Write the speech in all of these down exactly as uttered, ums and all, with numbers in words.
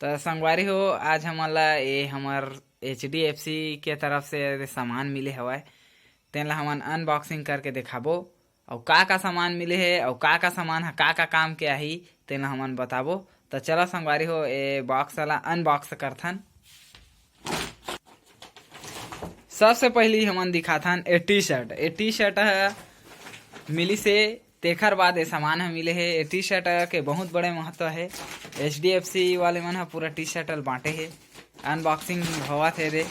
त संगवारी हो, आज हमन ला ये हमर एच डी एफ सी के तरफ से सामान मिले हवय, तेन ला हमन अनबॉक्सिंग करके देखाबो। अउ का का सामान मिले हे अउ का का सामान ह का का काम के आही, तेन ला हमन बताबो। त चला संगवारी हो, ये बॉक्स ला अनबॉक्स करथन। सबसे पहिली हमन दिखाथन ये टी शर्ट। ये टी शर्ट ह मिलिस हे, तेखर बाद ये सामान ह मिले हे। ये टी शर्ट के बहुत बड़े महत्व हे। एच डी एफ सी वाले मन ह पूरा टी शर्ट ल बांटे हे। अनबॉक्सिंग होवत हे दे।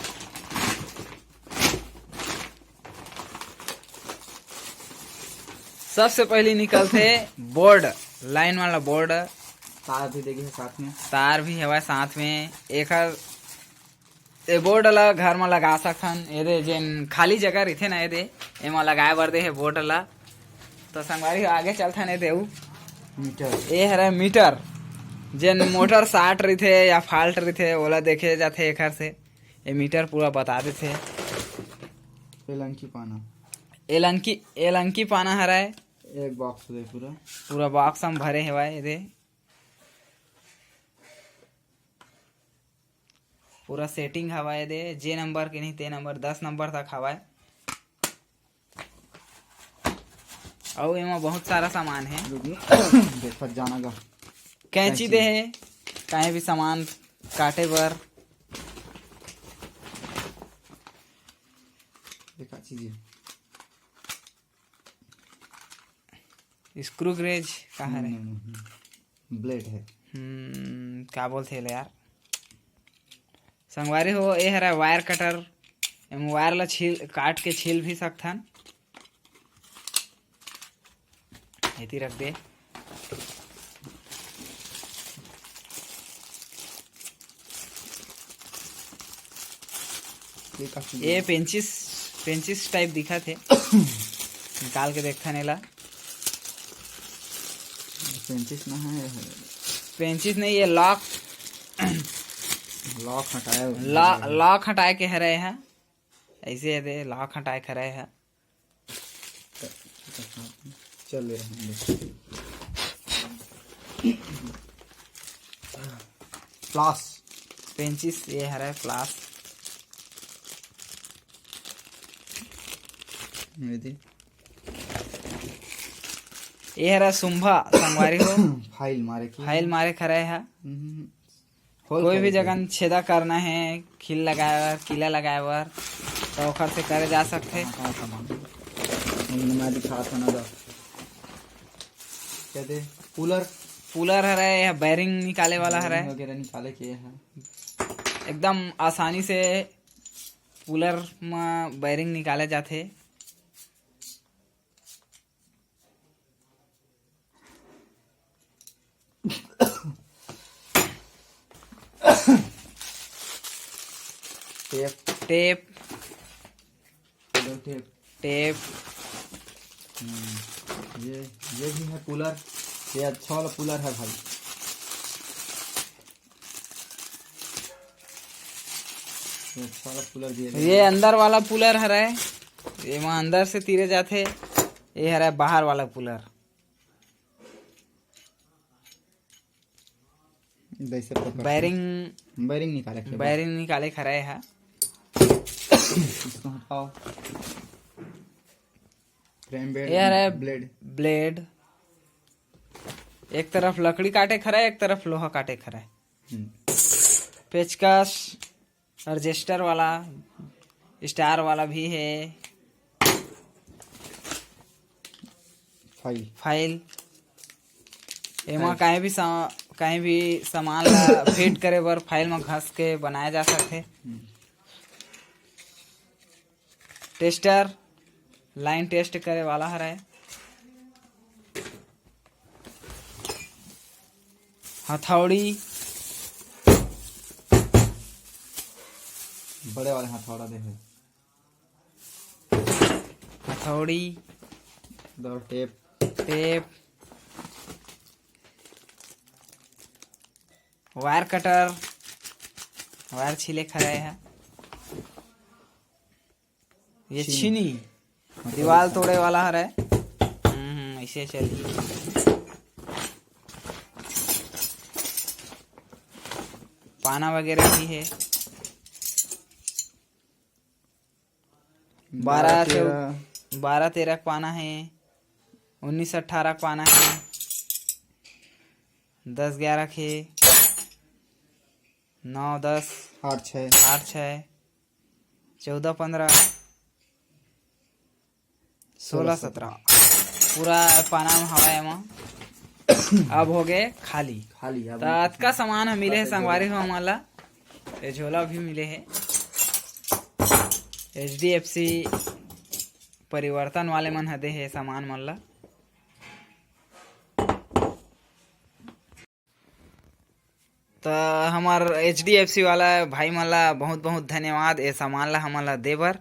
सबसे पहिली निकलथे बोर्ड, लाइन वाला बोर्ड। तार भी देखे हे साथ में। तार भी हवय साथ में। एकर ए बोर्ड ला घर म लगा सकथन। एदे जेन खाली जगह रहिथे ना, एदे एमा लगाए बर दे हे बोर्ड ला। तो संगवारी हो, आगे चलथन। एदे अउ मीटर। ए हरे मीटर, जेन मोटर शार्ट रहिथे या फॉल्ट रहिथे, ओला देखे जाथे एखर से। ए मीटर पूरा बता देथे। एलंकी पाना। एलंकी, एलंकी पाना हरय। एक बॉक्स दे पूरा। पूरा बॉक्स हम भरे हेवय एदे। पूरा सेटिंग हवय एदे, जे नंबर के नहीं ते नंबर, दस नंबर तक हवय। अउ एमा बहुत सारा सामान हे। रुकिए, देखत जाना गा। कैंची कैंची। दे हे, काहे भी सामान काटे बर। देखा चीज हे। स्क्रू ग्रेज का हरे? हम्म, ब्लेड हे। हम्म, का बोलथे एला यार? संगवारी हो, ए हरे वायर कटर। एम वायर ला छील, काट के छील भी सकथन। एती रख दे। ये का चीज ये हे? पेंचिस, पेंचिस टाइप दिखत हे। निकाल के देखथन एला। पेंचिस ना हे। पेंचिस नहीं, ये लॉक। लॉक हटाए। लॉ-, लॉक हटाए के हरे हा। ऐसे हे दे, लॉक हटाए के हरे हा। चल रहे हैं। प्लास। पेंचिस ये हरे प्लास। ये दे। ये हरे सुंभा संगवारी हो। फाइल मारे के। फाइल मारे के हरे हा। हम्म। खोल कोई भी जगह छेदा करना है, खील लगाए बर, कीला लगाए बर, तो ओखर से करे जा सकथे। हाँ, हाँ, सामान। मैं दिखात हूँ ना, दा। क्या दे? पुलर। पुलर हरे, या बैरिंग निकाले वाला हरे। बैरिंग वगैरह निकाले के है। एकदम आसानी से पुलर म बैरिंग निकाले जाथे। टेप। टेप। दो टेप। टेप। हम्म, ये, ये भी है पुलर। ये अच्छा वाला पुलर है भाई। ये अच्छा वाला पुलर दिया गया ये है। अंदर वाला पुलर हरे, एमा अंदर से तीरे जाथे। ये हरे बाहर वाला पुलर। वैसे पकड़। बैरिंग। बैरिंग निकाले के बाद। बैरिंग निकाले के हरे हा। इसको हटाओ। फ्रेम ब्लेड, ये हरे ब्लेड। ब्लेड। एक तरफ लकड़ी काटे के हरे, एक तरफ लोहा काटे के हरे। हम्म। पेचकस, एडजस्टर वाला, स्टार वाला भी है। फाइल। फाइल। एमा फाइल। कहीं भी सा-, कहीं भी सामान ला फिट करे बर फाइल में घस के बनाया जा सकथे। हम्म। टेस्टर, लाइन टेस्ट करे वाला हरे। हथौड़ी। बड़े वाले हथौड़ा दे हे। हथौड़ी। दो tape. Tape. Wire cutter. Wire छीले के हरे हा। ये छीनी। छीनी। मतलब दीवाल ऐसा। तोड़े वाला हरे। हम्म, हम्म, ऐसे चल। पाना वगैरह भी हे। बारह चौ- बारह तेरह के पाना हे, उन्नीस अट्ठारह के पाना हे, दस ग्यारह के, नौ दस, आठ छः, आठ छः, चौदह पन्द्रह, सोलह सत्रह, पूरा पाना में हवा एमा। अब हो गए खाली। खाली, अब त अतका सामान ह मिले हे संगवारी हो हमन ला। ये झोला भी मिले हे, एच डी एफ सी परिवर्तन वाले मन ह दे हे सामान मन ला। त हमर एच डी एफ सी वाला भाई मन ला बहुत बहुत धन्यवाद, ये सामान ला हमन ला दे बर।